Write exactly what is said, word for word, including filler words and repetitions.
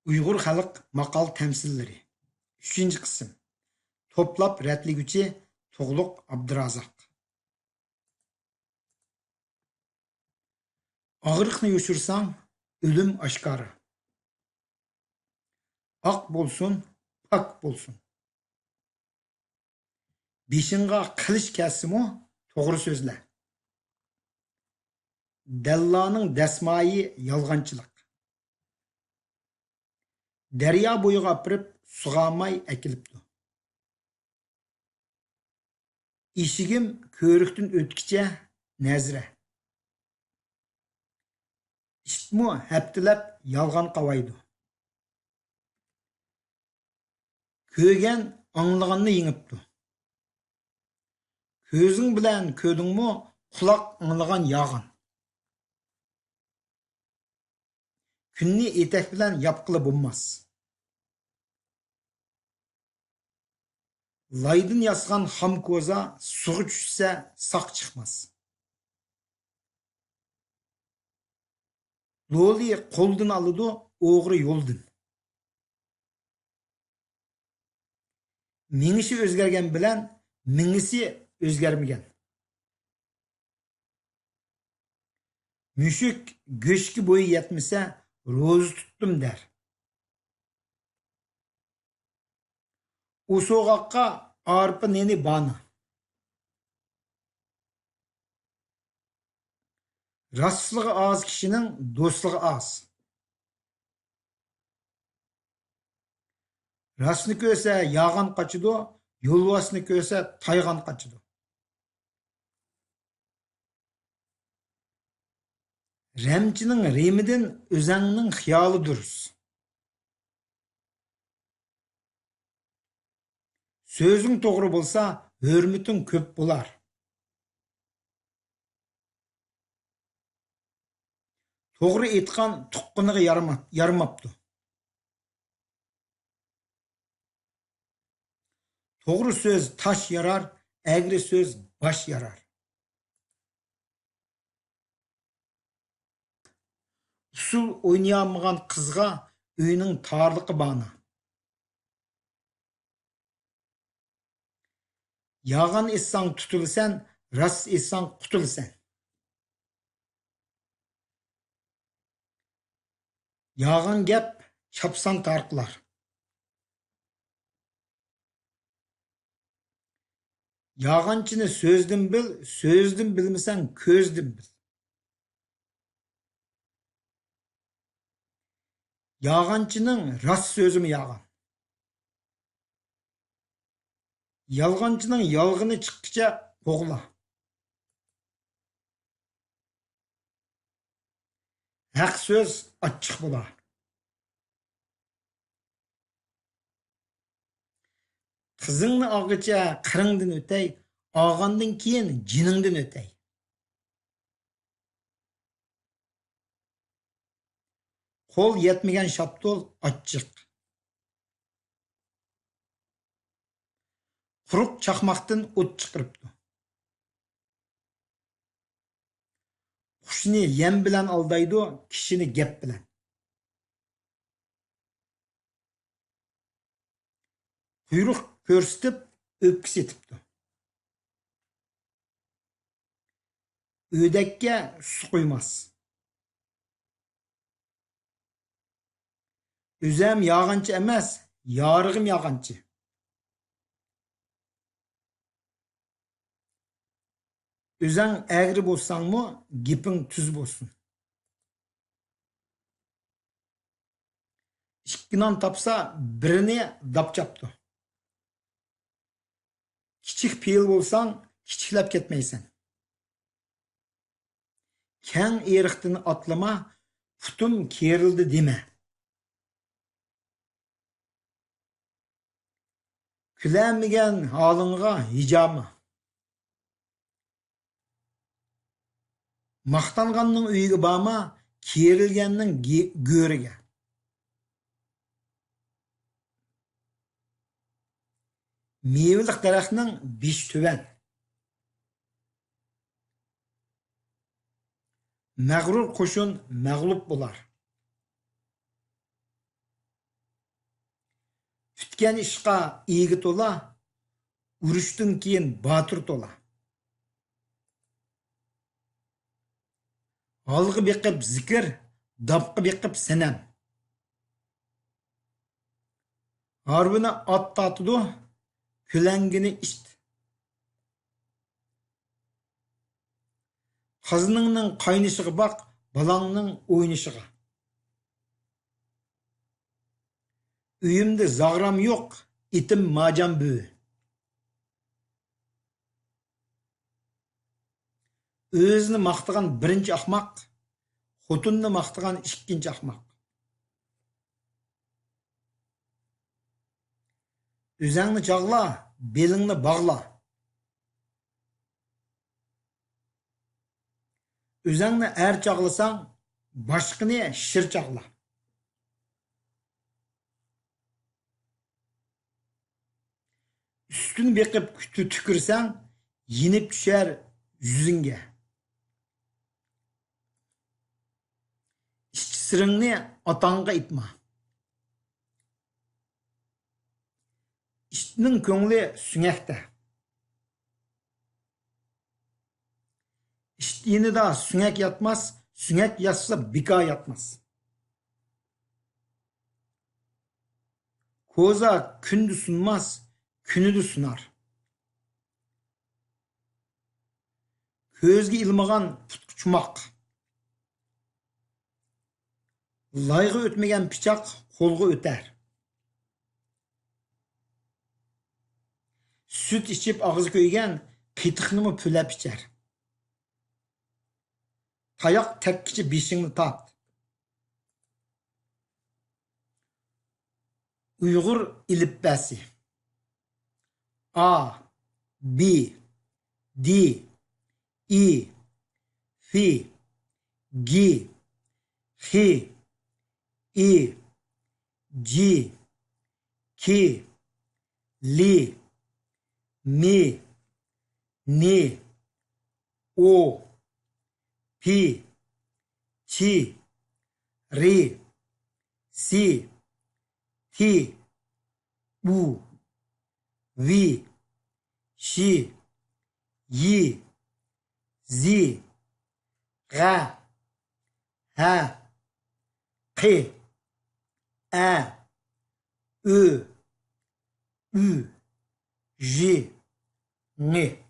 ئۇيغۇر خەلق ماقال تەمسىللىرى. ئۈچىنچى قىسىم. توپلاپ رەتلىگۈچى تۇغلۇق ئابدۇرازاق. ئاغرىقنى يوشۇرساڭ، ئۆلۈم ئاشكارا. ئاق بولسۇن، پاك بولسۇن. بېشىڭغا قىلىچ كەلسىمۇ، توغرا سۆزلە. دەللانىڭ دەسمايى يالغانچىلىق. دەريا بويىغا ئاپىرىپ، سۇغارماي ئەكېلىپتۇ. ئېشىكىم كۆرۈكتىن ئۆتكىچە نەزىرە. ئىتمۇ ھەپتىلەپ يالغان قاۋايدۇ. كۆرگەن ئاڭلىغاننى يېڭىپتۇ. كۆزۈڭ بىلەن كۆردۈڭمۇ، قۇلاق ئاڭلىغان ياغان. كۈننى ئېتەك بىلەن ياپقىلى بولماس. لايدىن ياسىغان خام كوزا سۇغا چۈشسە ساق چىقماس. لولى قولدىن ئالىدۇ، ئوغرى يولدىن. مېڭىشى ئۆزگەرگەن بىلەن مېڭىسى ئۆزگەرمىگەن. مۈشۈك گۆشكە بويى يەتمىسە، روزا تۇتتۇم دەر. ئۇ سوغاققا ئارپا نېنى بانا. راستلىقى ئاز كىشىنىڭ دوستلۇقى ئاز. راستنى كۆرسە ياغان قاچىدۇ، يولۋاسنى كۆرسە تايغان قاچىدۇ. رەمچىنىڭ رېمىدىن ئۆزەڭنىڭ خىيالى دۇرۇس. سۆزۈڭ توغرا بولسا، ھۆرمىتىڭ كۆپ بولار. توغرا ئېيتقان تۇغقىنىغا يارىما-، يارىماپتۇ. توغرا سۆز تاش يارار، ئەگرى سۆز باش يارار. ئۇسسۇل ئوينىيالمىغان قىزغا ئۆينىڭ تارلىقى بانا. يالغان ئېيتساڭ تۇتۇلىسەن، راست ئېيتساڭ قۇتۇلىسەن. يالغان گەپ چاپسان تارقىلار. يالغانچىنى سۆزدىن بىل، سۆزدىن بىلمىسەڭ كۆزدىن بىل. يالغانچىنىڭ راست سۆزىمۇ يالغان. يالغانچىنىڭ يالغىنى چىققىچە قوغلا. ھەق سۆز ئاچچىق بولا. قىزىڭنى ئالغىچە قىرىڭدىن ئۆتەي، ئالغاندىن كېيىن جېنىڭدىن ئۆتەي. قول يەتمىگەن شاپتۇل ئاچچىق. قۇرۇق چاقماقتىن ئوت چىقىرىپتۇ. قۇشنى يەم بىلەن ئالدايدۇ، كىشىنى گەپ بىلەن. قۇيرۇق كۆرسىتىپ، ئۆپكە سېتىپتۇ. ئۆدەككە سۇ قۇيماس. ئۆزەم يالغانچى ئەمەس، يارىغىم يالغانچى. ئۆزەڭ ئەگرى بولساڭمۇ، گېپىڭ تۈز بولسۇن. ئىككى نان تاپسا، بىرىنى داپ چاپتۇ. كىچىك پېئىل بولساڭ، كىچىكلەپ كەتمەيسەن. كەڭ ئېرىقتىن ئاتلىما، پۇتۇم كېرىلدى دېمە. كۈلەلمىگەن ھالىڭغا ھىجاما. ماختانغاننىڭ ئۆيىگە بارما، كېرىلگەننىڭ گې-، گۆرىگە. مېۋىلىك دەرەخنىڭ بېشى تۆۋەن. مەغرۇر قوشۇن مەغلۇپ بولار. پۈتكەن ئىشقا ئىگە تولا، ئۇرۇشتىن كېيىن باتۇر تولا. ھالغا بېقىپ زىكىر، داپقا بېقىپ سەنەم. ھارۋىنى ئات تارتىدۇ، كۆلەڭگىنى ئىت. قازىنىڭنىڭ قاينىشىغا باق، بالاڭنىڭ ئوينىشىغا. ئۆيۈمدە زاغرام يوق، ئېتىم ماجان بۈۋى. ئۆزىنى ماختىغان بىرىنچى ئاخماق، خوتۇننى ماختىغان ئىككىنچى ئاخماق. ئۆزەڭنى چاغلا، بېلىڭنى باغلا. ئۆزەڭنى ئەر چاغلىساڭ، باشقىنى شىر چاغلا. ئۈستىنى بېقىپ تۈ-، تۈكۈرسەڭ، يېنىپ چۈشەر يۈزۈڭگە. ئىچ سىرىڭنى ئاتاڭغا ئېيتما. ئىتنىڭ كۆڭلى سۆڭەكتە. ئىت يېنىدا سۆڭەك ياتماس، سۆڭەك ياتسا بىكار ياتماس. كوزا كۈندە سۇنماس، كۈنىدە سۇنار. كۆزگە ئىلمىغان پۇتقا چوماق. لايغا ئۆتمىگەن پىچاق قولغا ئۆتەر. سۈت ئىچىپ ئاغزى كۆيگەن قېتىقنىمۇ پۈۋلەپ ئىچەر. تاياق تەگكىچە بېشىڭنى تارت. ئۇيغۇر ئېلىپبەسى. ئا، بى، دى، ئى، فى، گى، خى، ئى، جى، كى، لى، مى، نى، ئو، پى، چى، رى، سى، تى، ئۇ، ۋى، شى، يى، زى، غە، ھە، قى، ئە، ئۆ، ئۈ، ژى، ڭى.